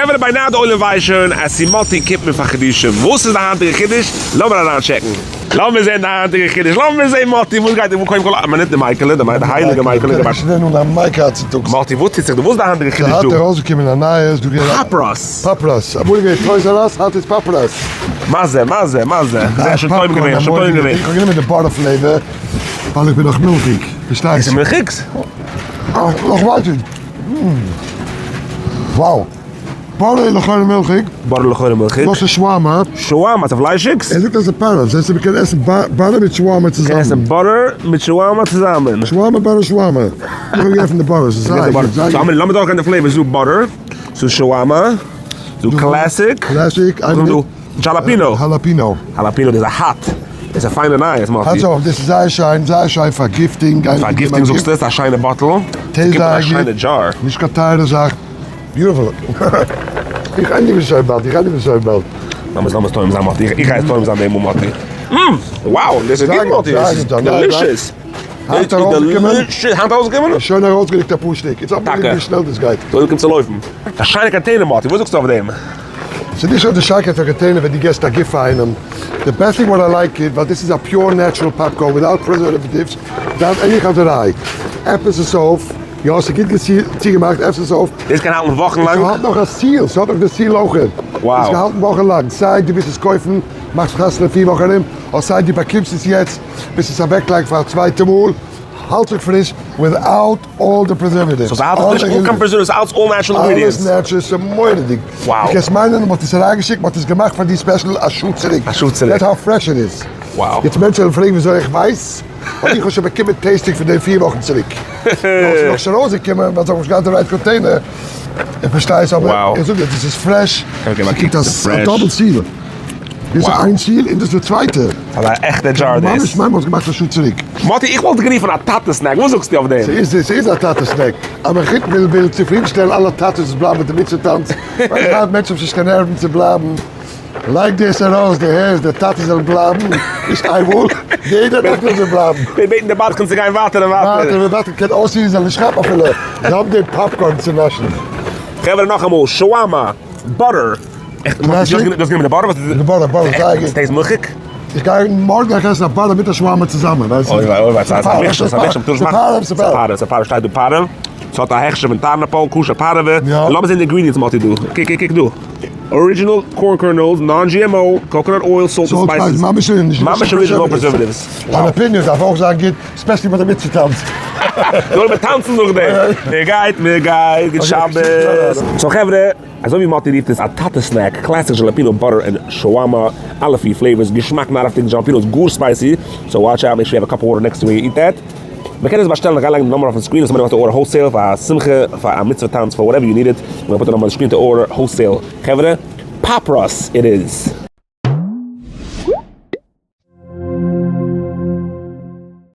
חברה ביי נאו די עולם ווייסט שוין אז צו מאטי קומט מען פאר חידושים, וואס איז די היינטיגע חידוש? לאמיר אריין טשעקן. לאמיר זען די היינטיגע חידוש, לאמיר זען מאטי וואס גייט קודם כל א מינוט די מייקעלע, די הייליגע מייקעלע, מאטי וואס טוט זיך דא, וואס איז די היינטיגע חידוש דא? ס'האט ארויסגעקומען א נייעס דא געווען פאפראס. פאפראס, אמאל איז געווען טויס אר אס, היינט איז פאפראס. מה זה מה זה מה זה, כ'זע שוין טועם געווען, שוין טועם געווען. איך האב גענומען די butter flavor ווייל איך בין נאך מילכיג, פארשטייסט? איז מילכיגס? נאך ווייטער. Wow! butter איז לכאורה מילכיג. butter לכאורה מילכיג. וואס איז שווארמא? שווארמא איז א פליישיגס? ער זאגט אז ס'איז פארעווע, דאס הייסט מ'קען עסן butter מיט שווארמא צוזאמען. מ'קען עסן butter מיט שווארמא צוזאמען. שווארמא butter שווארמא. איך האב געעפנט די butter, ס'איז זייער גוט. סאו לאמיר לאמיר דורכגיין די flavors, ס'דא butter, ס'דא שווארמא, ס'דא classic, classic, jalapeno. Jalapeno. Jalapeno דאס איז א hot. דאס איז א פיינע נייעס מאטי. האלט אויף, דאס איז זייער שיין, זייער שיין פאר gifting. פאר gifting זאגסטו? עס איז א שיינע bottle. Taste זייער גוט. א שיינע דזשאר. נישט קיין טייערע זאך. Beautiful. איך ענדיג נישט אזוי באלד, איך ענדיג נישט אזוי באלד. לאמיר לאמיר טועם זיין מאטי, איך גיי עס טועם זיין דעם מאל מאטי. מ! Wow! דאס איז גוט מאטי! דאס איז delicious! היינט ארויסגעקומען? היינט ארויסגעקומען? שוין ארויסגעריקט אפאר שטיק. It's unbelievable ווי שנעל דאס גייט. זאל קומט צו לויפן. א שיינע container מאטי, וואס זאגסטו אויף דעם? ס'איז נישט אזוי די שיינקייט פון container ווען דו געסט א gift פאר איינעם, די best thing what I like it ווייל דאס איז א pure natural popcorn without preservatives, without any חזיריי, עפענס עס אויף, יא ס'איז גוט צוגעמאכט, עפענס עס אויף, דאס קען האלטן וואכן לאנג? ס'האט נאך א seal, ס'האט נאך די seal אויכעט, Wow. ס'קען האלטן וואכן לאנג, סיי דו ווילסט עס קויפן, מאכסט חתונה פיר וואכן ארום, אדער סיי דו באקומסט עס יעצט, ווילסט עס אוועקלייגן פאר א צווייטע מאל, האלט זיך פריש without all די preservatives. סאו ס'האלט זיך פריש אן קיין preservatives, אלץ all natural ingredients. אלעס natural, ס'איז מורא'דיג. Wow. דו קענסט מיינען מ'האט עס אריינגעשיקט, מ'האט עס געמאכט פאר דיר special א שעה צוריק. א שעה צוריק. That's how fresh it is. Wow. יעצט מענטשן וועלן פרעגן וויאזוי איך ווייס, ווייל איך האב שוין באקומען tasting פון דעם פיר וואכן צוריק. נאר ס'איז נאכנישט ארויסגעקומען ווייל זיי האבן נישט געהאט די right container. איך פארשטיי עס אבער איך זאג דיר דאס איז fresh, ס'קוקט אויס א double seal. דאס איז איין seal און דאס איז די צווייטע. ס'איז א עכטע דזשאר דאס. ממש מיין מ'האט געמאכט א שעה צוריק. מאטי איך וואלט גערופן א טאטע snack, וואס זאגסטו אויף דעם? ס'איז ס'איז א טאטע snack. אבער איך וויל וויל צופרידנשטעלן אלע טאטעס וואס בלייבן מיט די מצוה טאנץ, ווייל איך האב מענטשן וואס נישט קיין נערוון צו בלייבן. לייג דאס ארויס די הערסט די טאטעס זאלן בלייבן, נישט איינמאל, יעדע נאכט זאלן זיי בלייבן. מיר בעטן די בדחן צו גיין ווייטער און ווייטער. ווייטער און ווייטער, קען אויסזען זאל נישט כאפן אפילו, זיי האבן די popcorn צו נאשן. חברה נאכאמאל, שווארמא, butter. דו האסט גענומען די butter? די butter, butter, זייער גוט. Taste מילכיג? איך גיי מארגן גיי איך עסן א butter מיט א שווארמא צוזאמען, ווייסט? אוי וויי אוי וויי, ס'איז א מכשול, ס'איז א מכשול, מ'טאר נישט מאכן. ס'פארעווע, ס'פארעווע. ס'פארעווע, ס'פארעווע, שטייט דא פארעווע, ס'האט א הכשר פון טארנאפאל, כשר פארעווע. לאמיר זען די ingredients מאטי דא, קוק קוק קוק דא. Original corn kernels, non GMO, coconut oil, salt און spices. ממש ממש original preservatives. דיין opinion דארף אויך זיין גוט, especially ביי די מצוה טאנץ. זאל מען טאנצן נאכדעם. מ'גייט מ'גייט, גוט שבת. So חברה, אזוי ווי מאטי רופט עס א טאטע snack, classic jalapeno butter און shawarma, אלע פיר flavors, געשמאק נארהאפטיג, jalapeno איז גאר spicy, so watch out, make sure you have a cup of water next to you eat that. מען קען עס באשטעלן, איך גיי לייגן די נומבער אויפן screen, אויב איינער וויל order wholesale פאר א שמחה, פאר א מצוה טאנץ, פאר whatever you need it, I'm gonna put the number on the screen to order wholesale, חברה, פאפראס it is.